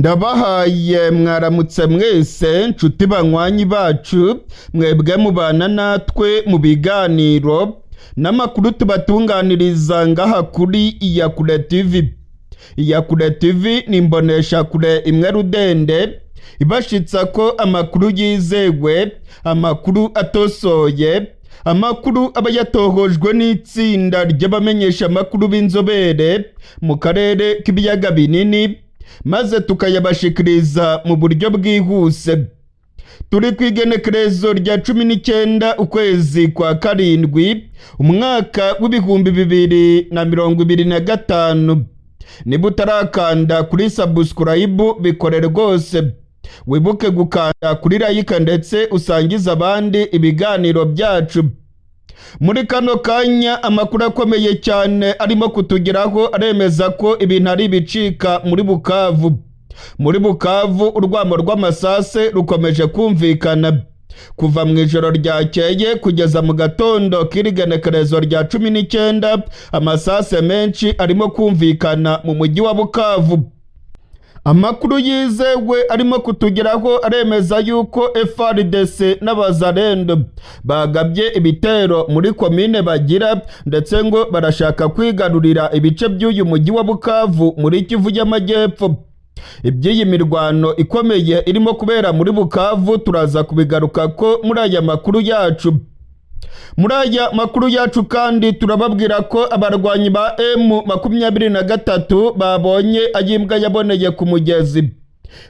Ndabahaye mwaramutse mwese, nshuti banywanyi bacu, mwebwe mubana natwe mu biganiro n'amakuru tubatunganiriza ngaha kuri Iyakure TV. Iyakure TV ni imboneshakure imwe rudende ibashitsa ko amakuru yizewe, amakuru atosoye, amakuru aba yatohojwe n'itsinda ry'abamenyesha amakuru b'inzobere mu karere k'ibiyaga binini, maze tukayabashikiriza mu buryo bwihuse. Turi ku igenekerezo rya 19 ukwezi kwa karindwi, umwaka w'2025. Niba utarakanda kuri subscribe, bikore rwose. Wibuke gukanda kuri like ndetse usangize abandi ibiganiro byacu. Muri kano kanya, amakuru akomeye cyane arimo kutugeraho aremeza ko ibintu ari ibicika muri Bukavu. Muri Bukavu urwamo rw'amasase rukomeje kumvikana kuva mu ijoro ryakeye kugeza mu gatondo k'irigenekerezo rya 19. Amasase menshi arimo kumvikana mu mujyi wa Bukavu. Amakuru yizewe arimo kutugeraho aremeza yuko FARDC n'Abazalendo bagabye ibitero muri komine Bagira, ndetse ngo barashaka kwigarurira ibice by'uyu mujyi wa Bukavu muri Kivu y'Amajyepfo. Iby'iyi mirwano ikomeye irimo kubera muri Bukavu turaza kubigaruka ko muri aya makuru yacu. Muri aya makuru yacu kandi turababwira ko abarwanyi ba M23 babonye ayimbwa yaboneye ku mugezi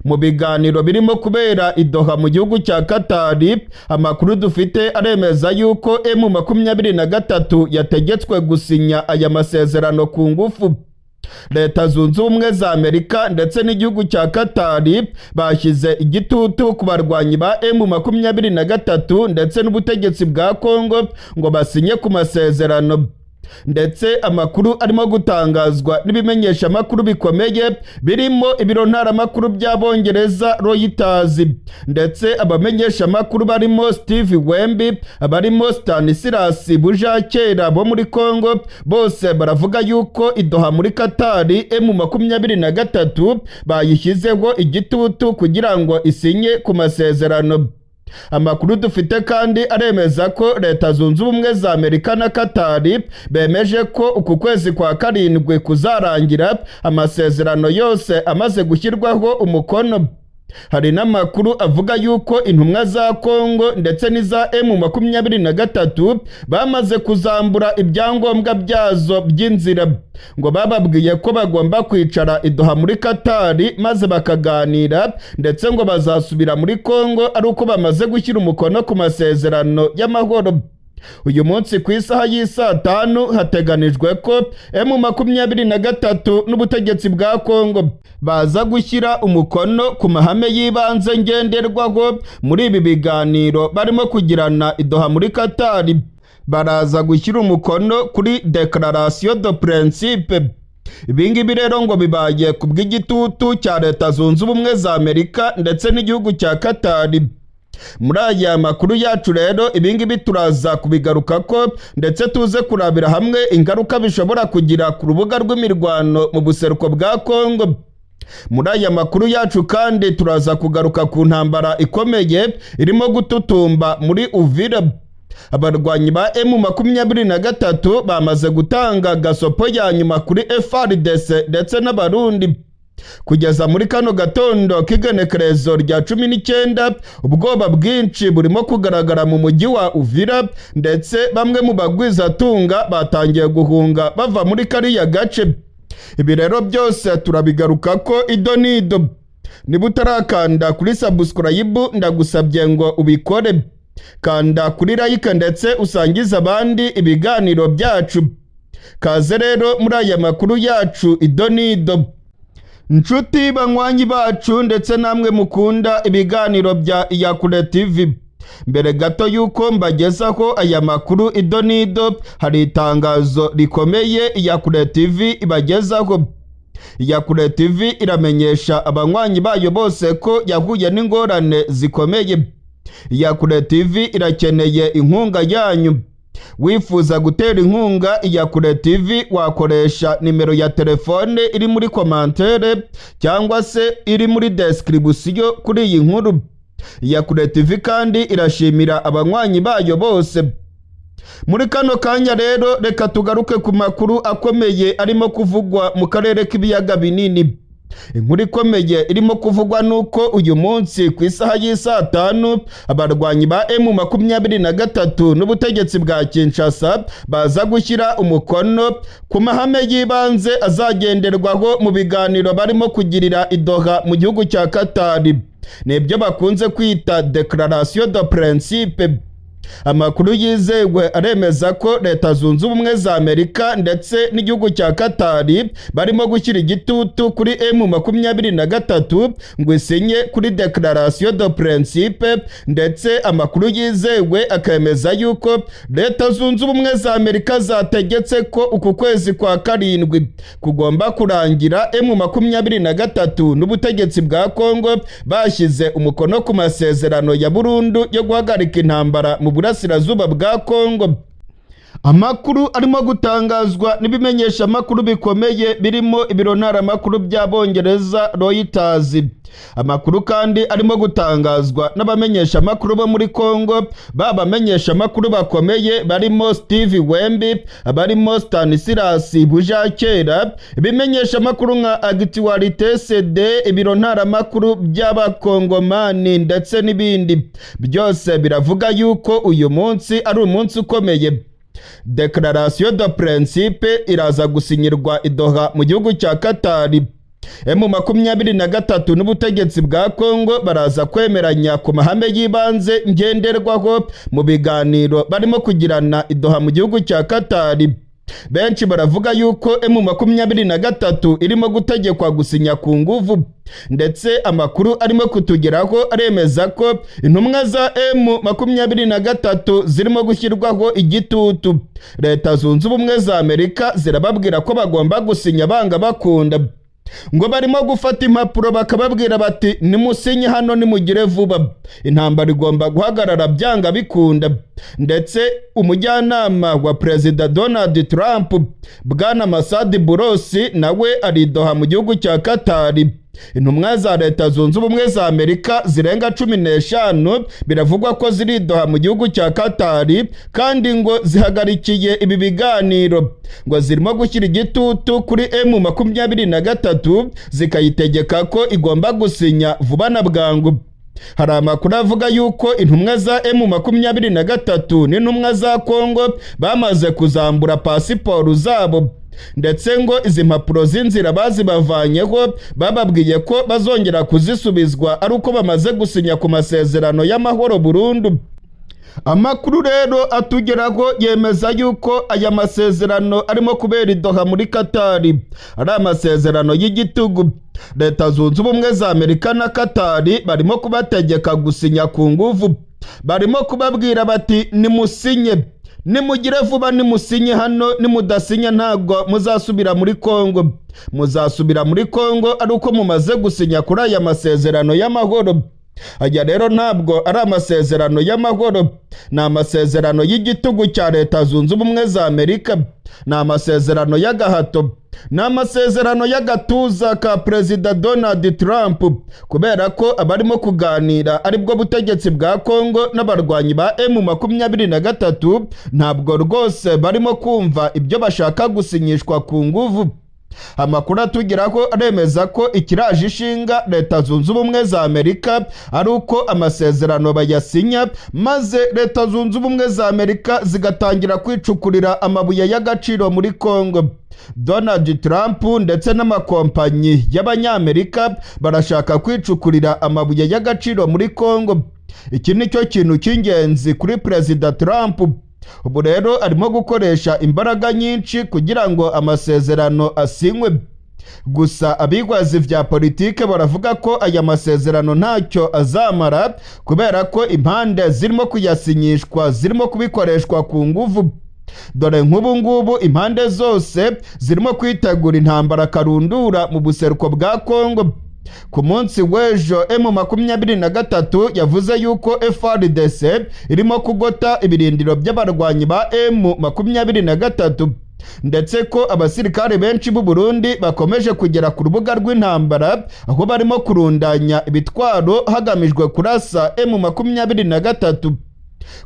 mu biganiro birimo kubera i Doha mu gihugu cya Katari. Amakuru dufite aremeza yuko M23 yategetswe gusinya aya masezerano ku ngufu. Leta Zunze Ubumwe za Amerika ndetse n'igihugu cya Katari bashyize igitutu ku barwanyi ba M23 ndetse n'ubutegetsi bwa Kongo ngo basinye ku masezerano. Ndetse amakuru arimo gutangazwa n'ibimenyesha amakuru bikomeye birimo ibiro ntaramakuru by'Abongereza Reuters, ndetse abamenyesha amakuru barimo Steve Wembi, abarimo Stanislas Bujakera bo muri Congo, bose baravuga yuko i Doha muri Katari M23 bayishyizeho igitutu kugira ngo isinye ku masezerano. Amakuru dufite kandi aremeza ko Leta Zunze Ubumwe za Amerika na Katari bemeje ko uku kwezi kwa karindwi kuzarangira amasezerano yose amaze gushyirwaho umukono. Hari n'amakuru avuga yuko intumwa za Kongo ndetse n'iza M23 bamaze kuzambura ibyangombwa byazo by'inzira, ngo bababwiye ko bagomba kwicara i Doha muri Katari maze bakaganira, ndetse ngo bazasubira muri Kongo ari uko bamaze gushyira umukono ku masezerano y'amahoro. Uyu munsi ku isaha y'isaa 5 hateganijwe ko M23 n'ubutegetsi bwa Kongo baza gushyira umukono ku mahame y'ibanze ngenderwaho muri ibi biganiro barimo kugirana i Doha muri Katari. Baraza gushyira umukono kuri déclaration de principe. Ibingibi rero ngo bibaye ku bw'igitutu cya Leta Zunze Ubumwe za Amerika ndetse n'igihugu cya Katari. Muri aya makuru yacu rero ibingibi turaza kubigaruka ko, ndetse tuze kurabira hamwe ingaruka bishobora kugira ku rubuga rw'imirwano mu buseruko bwa Kongo. Muri aya makuru yacu kandi turaza kugaruka ku ntambara ikomeye irimo gututumba muri Uvira. Abarwanyi ba M23 bamaze gutanga gasopo ya nyuma kuri FARDC ndetse n'Abarundi. Kugeza muri kano gatondo k'igenekerezo rya 19, ubwoba bwinshi burimo kugaragara mu mujyi wa Uvira, ndetse bamwe mu bagwizatunga batangiye guhunga bava muri kariya gace. Ibi rero byose turabigaruka ko ido n'ido. Niba utarakanda kuri subscribe, ndagusabye ngo ubikore. Kanda kuri like ndetse usangize abandi ibiganiro byacu. Kaze rero muri aya makuru yacu ido n'ido. Nshuti banywanyi bacu ndetse namwe mukunda ibiganiro bya Iyakure TV, mbere gato yuko mbagezaho aya makuru ido n'ido, hari itangazo rikomeye Iyakure TV ibagezaho. Iyakure TV iramenyesha abanywanyi bayo bose ko yahuye n'ingorane zikomeye. Iyakure TV irakeneye inkunga yanyu. Wifuza gutera inkunga Iyakure TV, wakoresha nimero ya telefone iri muri commentaire cyangwa se iri muri description kuri iyi nkuru. Iyakure TV kandi irashimira abanywanyi bayo bose. Muri kano kanya rero, reka tugaruke ku makuru akomeye arimo kuvugwa mu karere k'Ibiyaga Binini. Inkuru ikomeye irimo kuvugwa nuko uyu munsi ku isaha y'isaa 5 abarwanyi ba M23 n'ubutegetsi bwa Kinshasa baza gushyira umukono ku mahame y'ibanze azagenderwaho mu biganiro barimo kugirira i Doha mu gihugu cya Katari. Nibyo bakunze kwita déclaration de principe. Amakuru yizewe aremeza ko Leta Zunze Ubumwe za Amerika ndetse n'igihugu cya Katari barimo gushyira igitutu kuri M23 ngo isinye kuri déclaration de principe, ndetse amakuru yizewe akemeza yuko Leta Zunze Ubumwe za Amerika zategetse ko uku kwezi kwa karindwi kugomba kurangira M23 n'ubutegetsi bwa Kongo bashyize umukono ku masezerano ya burundu yo guhagarika intambara mu burasirazuba bwa Kongo. Amakuru arimo gutangazwa n'ibimenyesha amakuru bikomeye birimo ibiro ntaramakuru by'Abongereza Reuters. Amakuru kandi arimo gutangazwa n'abamenyesha amakuru bo muri Kongo, babamenyesha amakuru bakomeye barimo Steve Wembi, barimo Stanislas Bujakera, ibimenyesha amakuru nka Actualité CD, ibiro ntaramakuru by'Abakongomani ndetse n'ibindi, byose biravuga yuko uyu munsi ari umunsi ukomeye. Déclaration de principe iraza gusinyirwa i Doha mu gihugu cya Katari. M23 n'ubutegetsi bwa Kongo baraza kwemeranya ku mahame y'ibanze ngenderwaho mu biganiro barimo kugirana i Doha mu gihugu cya Katari. Benshi baravuga yuko M23 irimo gutegekwa gusinya ku nguvu, ndetse amakuru arimo kutugeraho aremeza ko intumwa za M23 zirimo gushyirwaho igitutu. Leta Zunze Ubumwe za Amerika zirababwira ko bagomba gusinya banga bakunda. Ngo barimo gufata impapuro bakababwira bati: "Nimusinye hano, nimugire vuba, intambara igomba guhagarara byanga bikunda." Ndetse umujyanama wa Perezida Donald Trump, Bwana Masadi Burosi, nawe ari Doha mu gihugu cya Katari. Intumwa za Leta Zunze Ubumwe za Amerika zirenga 15 biravugwa ko ziri Doha mu gihugu cya Katari, kandi ngo zihagarikiye ibi biganiro. Ngo zirimo gushyira igitutu kuri M23 zikayitegeka ko igomba gusinya vuba na bwangu. Hari amakuru avuga yuko intumwa za M23 n'intumwa za Kongo bamaze kuzambura pasiporo zabo, ndetse ngo izi mpapuro z'inzira bazibavanyeho, bababwiye ko bazongera kuzisubizwa ari uko bamaze gusinya ku masezerano y'amahoro burundu. Amakuru rero atugeraho yemeza yuko aya masezerano arimo kubera i Doha muri Katari ari amasezerano y'igitugu. Leta Zunze Ubumwe za Amerika na Katari barimo kubategeka gusinya ku nguvu, barimo kubabwira bati: "Nimusinye, nimugire vuba, nimusinye hano, nimudasinya ntabwo muzasubira muri Kongo. Muzasubira muri Kongo ari uko mumaze gusinya kuri aya masezerano y'amahoro." Aya rero ntabwo ari amasezerano y'amahoro, ni amasezerano y'igitugu cya Leta Zunze Ubumwe za Amerika, ni amasezerano y'agahato, ni amasezerano y'agatuza ka Perezida Donald Trump, kubera ko abarimo kuganira aribwo butegetsi bwa Kongo n'abarwanyi ba M23 ntabwo rwose barimo kumva ibyo bashaka gusinyishwa ku nguvu. Amakuru atugeraho aremeza ko ikiraje ishinga Leta Zunze Ubumwe za Amerika ari uko amasezerano bayasinya, maze Leta Zunze Ubumwe za Amerika zigatangira kwicukurira amabuye y'agaciro muri Kongo. Donald Trump ndetse n'amakompanyi y'Abanyamerika barashaka kwicukurira amabuye y'agaciro muri Kongo. Iki ni cyo kintu cy'ingenzi kuri Perezida Trump. Ubu rero arimo gukoresha imbaraga nyinshi kugira ngo amasezerano asinywe. Gusa abigwazi vya politike baravuga ko aya masezerano ntacyo azamara, kubera ko impande zirimo kuyasinyishwa zirimo kubikoreshwa ku nguvu. Dore nk'ubu ngubu impande zose zirimo kwitegura intambara karundura mu buseruko bwa Kongo. Ku munsi w'ejo M23 yavuze yuko FARDC irimo kugota ibirindiro by'abarwanyi ba M23, ndetse ko abasirikare benshi b'u Burundi bakomeje kugera ku rubuga rw'intambara, aho barimo kurundanya ibitwaro hagamijwe kurasa M23.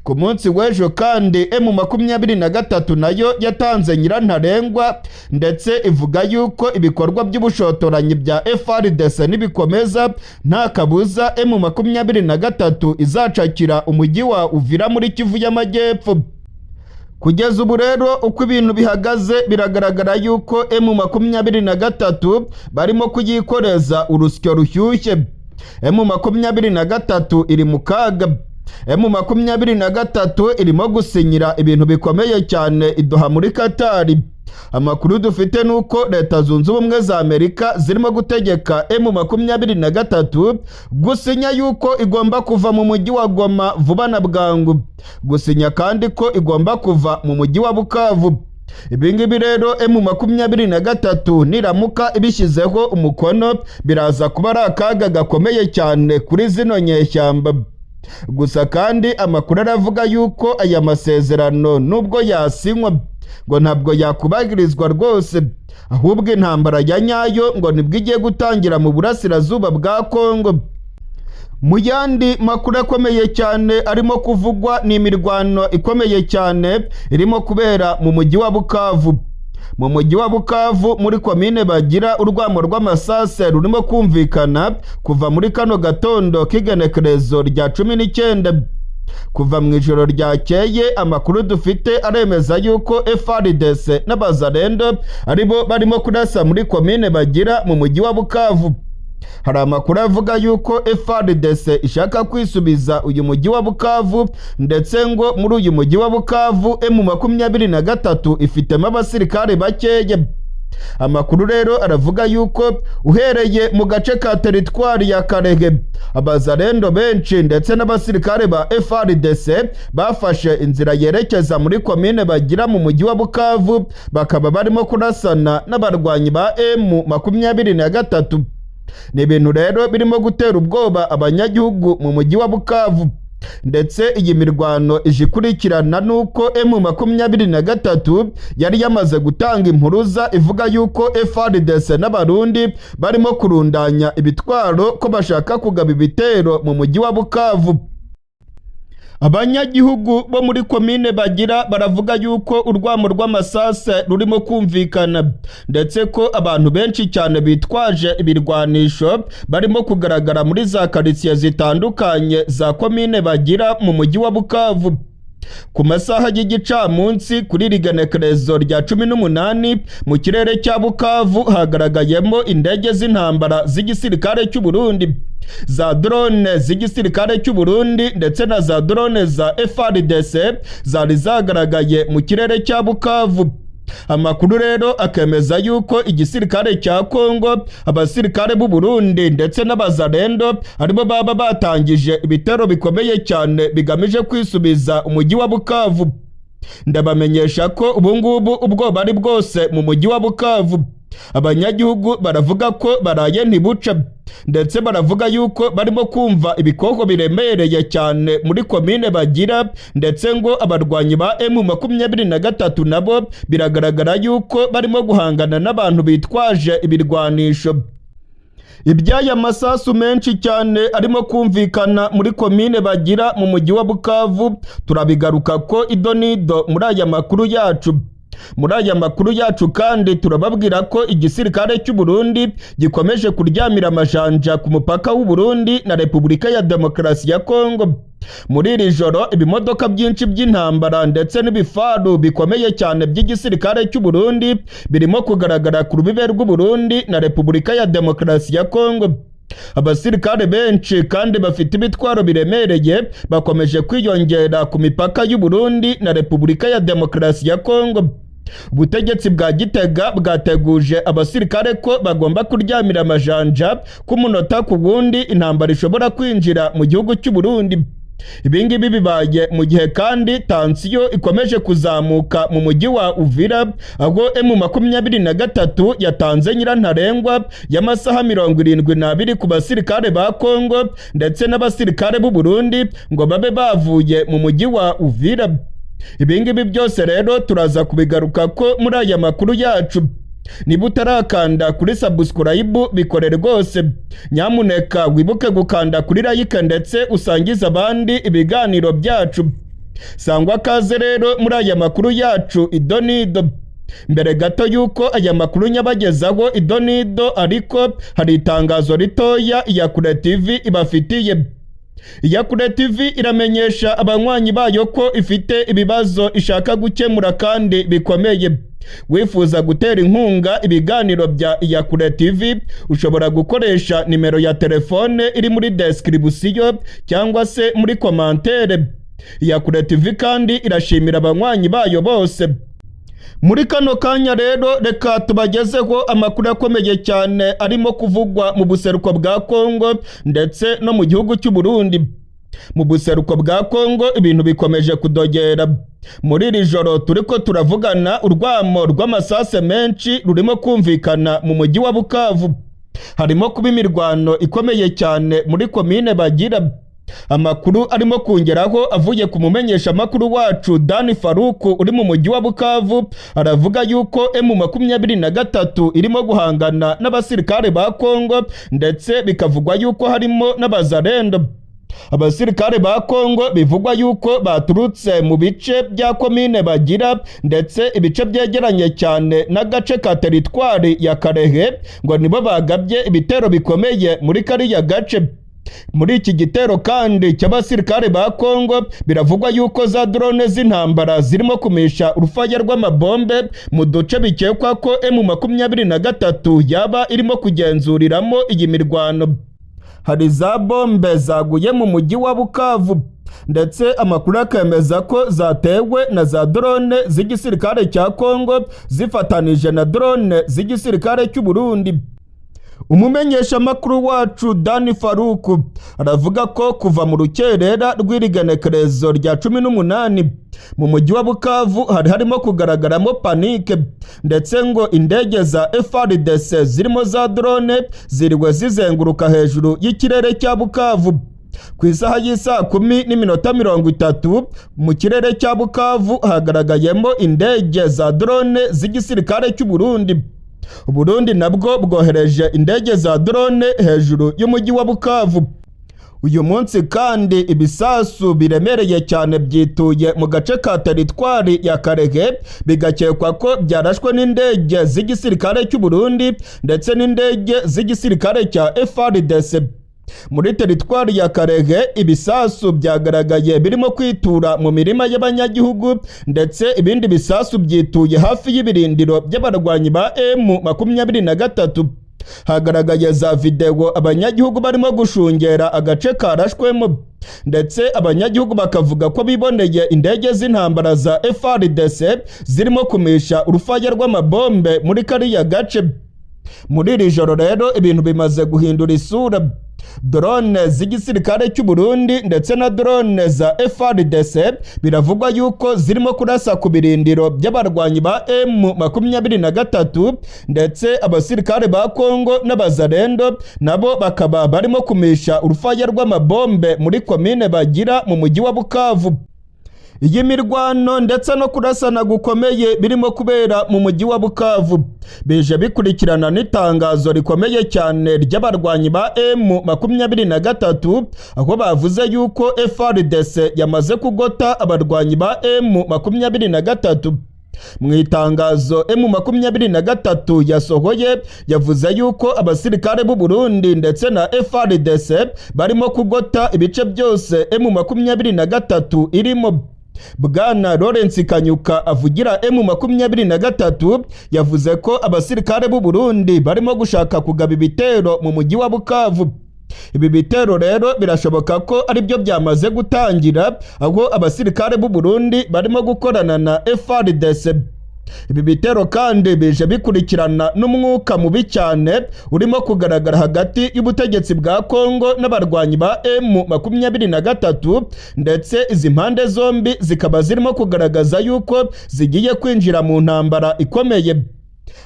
Ku munsi w'ejo kandi M23 nayo yatanze nyirantarengwa, ndetse ivuga yuko ibikorwa by'ubushotoranyi bya FARDC nibikomeza nta kabuza M23 izacakira umujyi wa Uvira muri Kivu y'Amajyepfo. Kugeza ubu rero uko ibintu bihagaze, biragaragara yuko M23 barimo kuyikoreza urusyo rushyushye. M23 iri mu kaga. M23 irimo gusinyira ibintu bikomeye cyane i Doha muri Katari. Amakuru dufite ni uko Leta Zunze Ubumwe za Amerika zirimo gutegeka M23 gusinya yuko igomba kuva mu mujyi wa Goma vuba na bwangu, gusinya kandi ko igomba kuva mu mujyi wa Bukavu. Ibingibi rero M23 niramuka ibishyizeho umukono, biraza kuba ari akaga gakomeye cyane kuri zino nyeshyamba. Gusa kandi amakuru aravuga yuko aya masezerano nubwo yasinywa ngo ntabwo yakubagirizwa rwose, ahubwo intambara ya nyayo ngo nibwo igiye gutangira mu burasirazuba bwa Kongo. Mu yandi makuru akomeye cyane arimo kuvugwa ni imirwano ikomeye cyane irimo kubera mu mujyi wa Bukavu. Mu mujyi wa Bukavu muri komine Bagira, urwamo rw'amasase rurimo kumvikana kuva muri kano gatondo k'igenekerezo rya 19. Kuva mu ijoro ryakeye amakuru dufite aremeza yuko FARDC n'Abazalendo aribo barimo kurasa muri komine Bagira mu mujyi wa Bukavu. Hari amakuru avuga yuko FARDC ishaka kwisubiza uyu mujyi wa Bukavu, ndetse ngo muri uyu mujyi wa Bukavu M23 ifitemo abasirikare bakeya. Amakuru rero aravuga yuko uhereye mu gace ka teritwari ya Karehe, abazalendo benshi ndetse n'abasirikare ba FARDC bafashe inzira yerekeza muri komine Bagira mu mujyi wa Bukavu, bakaba barimo kurasana n'abarwanyi ba M23. Ni ibintu rero birimo gutera ubwoba abanyagihugu mu mujyi wa Bukavu, ndetse iyi mirwano ije ikurikirana n'uko M23 yari yamaze gutanga impuruza ivuga yuko FARDC n'Abarundi barimo kurundanya ibitwaro, ko bashaka kugaba ibitero mu mujyi wa Bukavu. Abanyagihugu bo muri komine Bagira baravuga yuko urwamo rw'amasase rurimo kumvikana, ndetse ko abantu benshi cyane bitwaje ibirwanisho barimo kugaragara muri za karitsiye zitandukanye za komine Bagira mu mujyi wa Bukavu. Ku masaha y'igicamunsi kuri iri genekerezo rya 18, mu kirere cya Bukavu hagaragayemo indege z'intambara z'igisirikare cy'u Burundi, za drone z'igisirikare cy'u Burundi ndetse na za drone za FARDC zari zagaragaye mu kirere cya Bukavu. Amakuru rero akemeza yuko igisirikare cya Kongo, abasirikare b'u Burundi ndetse n'Abazalendo aribo baba batangije ibitero bikomeye cyane bigamije kwisubiza umujyi wa Bukavu. Ndabamenyesha ko ubu ngubu ubwoba ari bwose mu mujyi wa Bukavu. Abanyagihugu baravuga ko baraye ntibuca, ndetse baravuga yuko barimo kumva ibikoko biremereye cyane muri komine Bagira, ndetse ngo abarwanyi ba M23 nabo biragaragara yuko barimo guhangana n'abantu bitwaje ibirwanisho. Iby'aya masasu menshi cyane arimo kumvikana muri komine Bagira mu mujyi wa Bukavu turabigaruka ko idonido muri aya makuru yacu. Muri aya makuru yacu kandi turababwira ko igisirikare cy'u Burundi gikomeje kuryamira amajanja ku mupaka w'u Burundi na Repubulika ya Demokarasi ya Kongo. Muri iri joro ibimodoka byinshi by'intambara ndetse n'ibifaru bikomeye cyane by'igisirikare cy'u Burundi birimo kugaragara ku rubibe rw'u Burundi na Repubulika ya Demokarasi ya Kongo. Abasirikare benshi kandi bafite ibitwaro biremereye bakomeje kwiyongera ku mipaka y'u Burundi na Repubulika ya Demokarasi ya Kongo. Ubutegetsi bwa Gitega bwateguje abasirikare ko bagomba kuryamira amajanja, ku munota ku wundi intambara ishobora kwinjira mu gihugu cy'u Burundi. Ibingibi bibaye mu gihe kandi tension ikomeje kuzamuka mu mujyi wa Uvira, aho M23 yatanze nyirantarengwa y'amasaha 72 ku basirikare ba Kongo ndetse n'abasirikare b'u Burundi ngo babe bavuye mu mujyi wa Uvira. Ibingibi byose rero turaza kubigaruka ko muri aya makuru yacu. Niba utarakanda kuri subscribe, bikore rwose. Nyamuneka wibuke gukanda kuri like ndetse usangize abandi ibiganiro byacu. Sangwa kaze rero muri aya makuru yacu idonido. Mbere gato y'uko aya makuru nyabagezaho idonido, ariko hari itangazo ritoya Iyakure TV ibafitiye. Iyakure TV iramenyesha abanywanyi bayo ko ifite ibibazo ishaka gukemura kandi bikomeye. Wifuza gutera inkunga ibiganiro bya Iyakure TV, ushobora gukoresha nimero ya telefone iri muri description cyangwa se muri commentaire. Iyakure TV kandi irashimira abanywanyi bayo bose. Muri kano kanya rero, reka tubagezeho amakuru akomeye cyane arimo kuvugwa mu buseruko bwa Kongo ndetse no mu gihugu cy'u Burundi. Mu buseruko bwa Kongo ibintu bikomeje kudogera. Muri iri joro turiko turavugana, urwamo rw'amasase menshi rurimo kumvikana mu mujyi wa Bukavu. Harimo kuba imirwano ikomeye cyane muri komine Bagira. Amakuru arimo kongeraho avuye ku mumenyeshamakuru wacu Dani Faruku uri mu mujyi wa Bukavu, aravuga yuko M23 irimo guhangana n'abasirikare ba Kongo, ndetse bikavugwa yuko harimo n'abazarendo. Abasirikare ba Kongo bivugwa yuko baturutse mu bice bya komine Bagira ndetse ibice byegeranye cyane n'agace ka teritwari ya Karehe, ngo nibo bagabye ibitero bikomeye muri kariya gace. Muri iki gitero kandi cy'abasirikare ba Kongo, biravugwa yuko za drone z'intambara zirimo kumisha urufaya rw'amabombe mu duce bikekwa ko M23 yaba irimo kugenzuriramo iyi mirwano. Hari za bombe zaguye mu mujyi wa Bukavu, ndetse amakuru akemeza ko zatewe na za drone z'igisirikare cya Kongo zifatanije na drone z'igisirikare cy'u Burundi. Umumenyeshamakuru wacu Dani Faruku aravuga ko kuva mu rukerera rw'irigenekerezo rya 18, mu mujyi wa Bukavu hari harimo kugaragaramo panique, ndetse ngo indege za FARDC zirimo za drone ziriwe zizenguruka hejuru y'ikirere cya Bukavu. Ku isaha y'isaa 10:30, mu kirere cya Bukavu hagaragayemo indege za drone z'igisirikare cy'u Burundi. Burundi nabwo bwohereje indege za drone hejuru y'umujyi wa Bukavu. Uyu munsi kandi ibisasu biremereye cyane byituye mu gace ka teritwari ya Karehe, bigakekwa ko byarashwe n'indege z'igisirikare cy'u Burundi ndetse n'indege z'igisirikare cya FARDC. Muri teritwari ya Karehe ibisasu byagaragaye birimo kwitura mu mirima y'abanyagihugu, ndetse ibindi bisasu byituye hafi y'ibirindiro by'abarwanyi ba M23. Hagaragaye za videwo abanyagihugu barimo gushungera agace karashwemo, ndetse abanyagihugu bakavuga ko biboneye indege z'intambara za FARDC zirimo kumisha urufaya rw'amabombe muri kariya gace. Muri iri joro rero ibintu bimaze guhindura isura. Drone z'igisirikare cy'u Burundi ndetse na drone za FARDC biravugwa yuko zirimo kurasa ku birindiro by'abarwanyi ba M23, ndetse abasirikare ba Kongo n'abazarendo nabo bakaba barimo kumisha urufaya rw'amabombe muri komine Bagira mu mujyi wa Bukavu. Iyi mirwano ndetse no kurasana gukomeye birimo kubera mu mujyi wa Bukavu bije bikurikirana n'itangazo rikomeye cyane ry'abarwanyi ba M23, aho bavuze yuko FARDC yamaze kugota abarwanyi ba M23. Mu itangazo M23 yasohoye, yavuze yuko abasirikare b'u Burundi ndetse na FARDC barimo kugota ibice byose M23 irimo. Bwana Lawrence Kanyuka avugira M23 yavuze ko abasirikare b'u Burundi barimo gushaka kugaba ibitero mu mujyi wa Bukavu. Ibi bitero rero birashoboka ko aribyo byamaze gutangira, aho abasirikare b'u Burundi barimo gukorana na FARDC. Ibi bitero kandi bije bikurikirana n'umwuka mubi cyane urimo kugaragara hagati y'ubutegetsi bwa Kongo n'abarwanyi ba M23, ndetse izi mpande zombi zikaba zirimo kugaragaza yuko zigiye kwinjira mu ntambara ikomeye.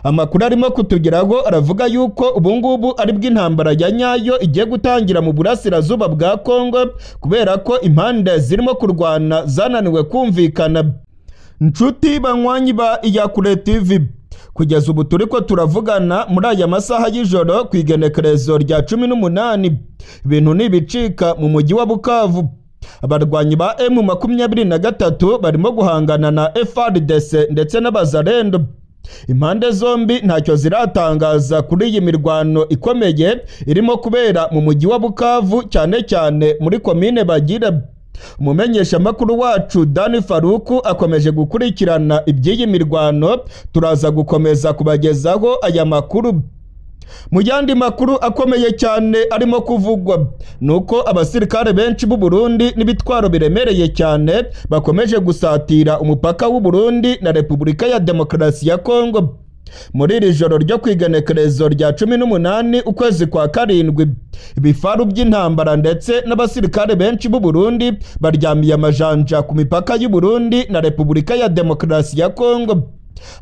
Amakuru arimo kutugeraho aravuga yuko ubungubu ari bw'intambara ya nyayo igiye gutangira mu burasirazuba bwa Kongo, kubera ko impande zirimo kurwana zananiwe kumvikana. Nshuti banywanyi ba Iyakure TV, kugeza ubu turi ko turavugana muri aya masaha y'ijoro ku igenekerezo rya 18, ibintu ntibicika mu mujyi wa Bukavu. Abarwanyi ba M23 barimo guhangana na FARDC ndetse n'Abazalendo. Impande zombi ntacyo ziratangaza kuri iyi mirwano ikomeye irimo kubera mu mujyi wa Bukavu, cyane cyane muri komine Bagira. Umumenyeshamakuru wacu Dani Faruku akomeje gukurikirana iby'iyi mirwano, turaza gukomeza kubagezaho aya makuru. Mu yandi makuru akomeye cyane arimo kuvugwa nuko abasirikare benshi b'u Burundi n'ibitwaro biremereye cyane bakomeje gusatira umupaka w'u Burundi na Repubulika ya Demokarasi ya Kongo. Muri iri joro ryo ku igenekerezo rya 18 ukwezi kwa karindwi, ibifaru by'intambara ndetse n'abasirikare benshi b'u Burundi baryamiye amajanja ku mipaka y'u Burundi na Repubulika ya Demokarasi ya Kongo.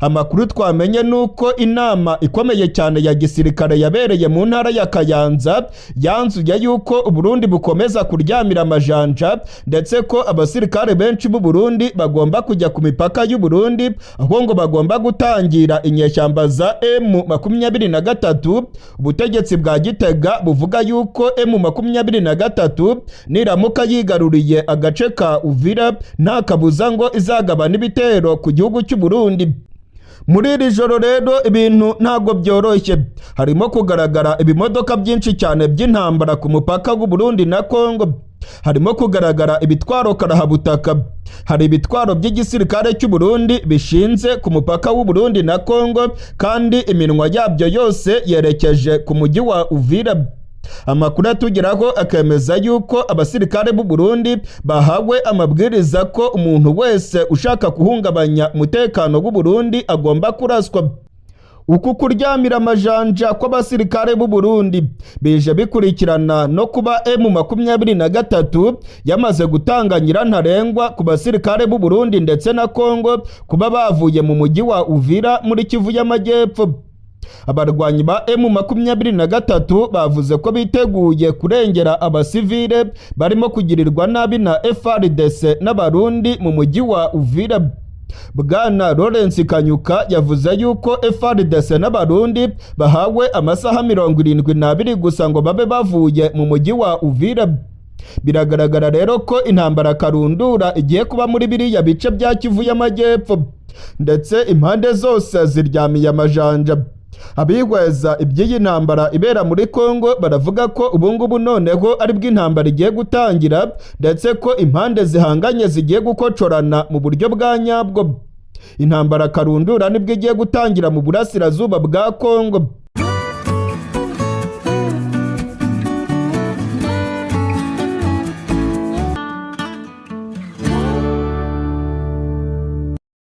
Amakuru twamenye nuko inama ikomeye cyane ya gisirikare yabereye mu ntara ya Kayanza yanzuye yuko Uburundi bukomeza kuryamira amajanja, ndetse ko abasirikare benshi b'u Burundi bagomba kujya ku mipaka y'u Burundi, aho ngo bagomba gutangira inyeshyamba za M23. Ubutegetsi bwa Gitega buvuga yuko M23 niramuka yigaruriye agace ka Uvira nta kabuza ngo izagabana ibitero ku gihugu cy'u Burundi. Muri iri joro rero ibintu ntabwo byoroshye, harimo kugaragara ibimodoka byinshi cyane by'intambara ku mupaka w'u Burundi na Kongo, harimo kugaragara ibitwaro karahabutaka, hari ibitwaro by'igisirikare cy'u Burundi bishinze ku mupaka w'u Burundi na Kongo, kandi iminwa yabyo yose yerekeje ku mujyi wa Uvira. Amakuru atugeraho akemeza yuko abasirikare b'u Burundi bahawe amabwiriza ko umuntu wese ushaka kuhungabanya umutekano w'u Burundi agomba kuraswa. Uku kuryamira amajanja kw'abasirikare b'u Burundi bije bikurikirana no kuba M23 yamaze gutanga nyirantarengwa ku basirikare b'u Burundi ndetse na Kongo kuba bavuye mu mujyi wa Uvira muri Kivu y'Amajyepfo. Abarwanyi ba M23 bavuze ko biteguye kurengera abasivile barimo kugirirwa nabi na FARDC n'Abarundi mu mujyi wa Uvira. Bwana Lawrence Kanyuka yavuze yuko FARDC n'Abarundi bahawe amasaha 72 gusa ngo babe bavuye mu mujyi wa Uvira. Biragaragara rero ko intambara karundura igiye kuba muri biriya bice bya Kivu y'Amajyepfo, ndetse impande zose ziryamiye amajanja. Abihweza iby'iyi ntambara ibera muri Kongo baravuga ko ubungubu noneho ari bw'intambara igiye gutangira, ndetse ko impande zihanganye zigiye gukocorana mu buryo bwa nyabwo. Intambara karundura nibwo igiye gutangira mu burasirazuba bwa Kongo.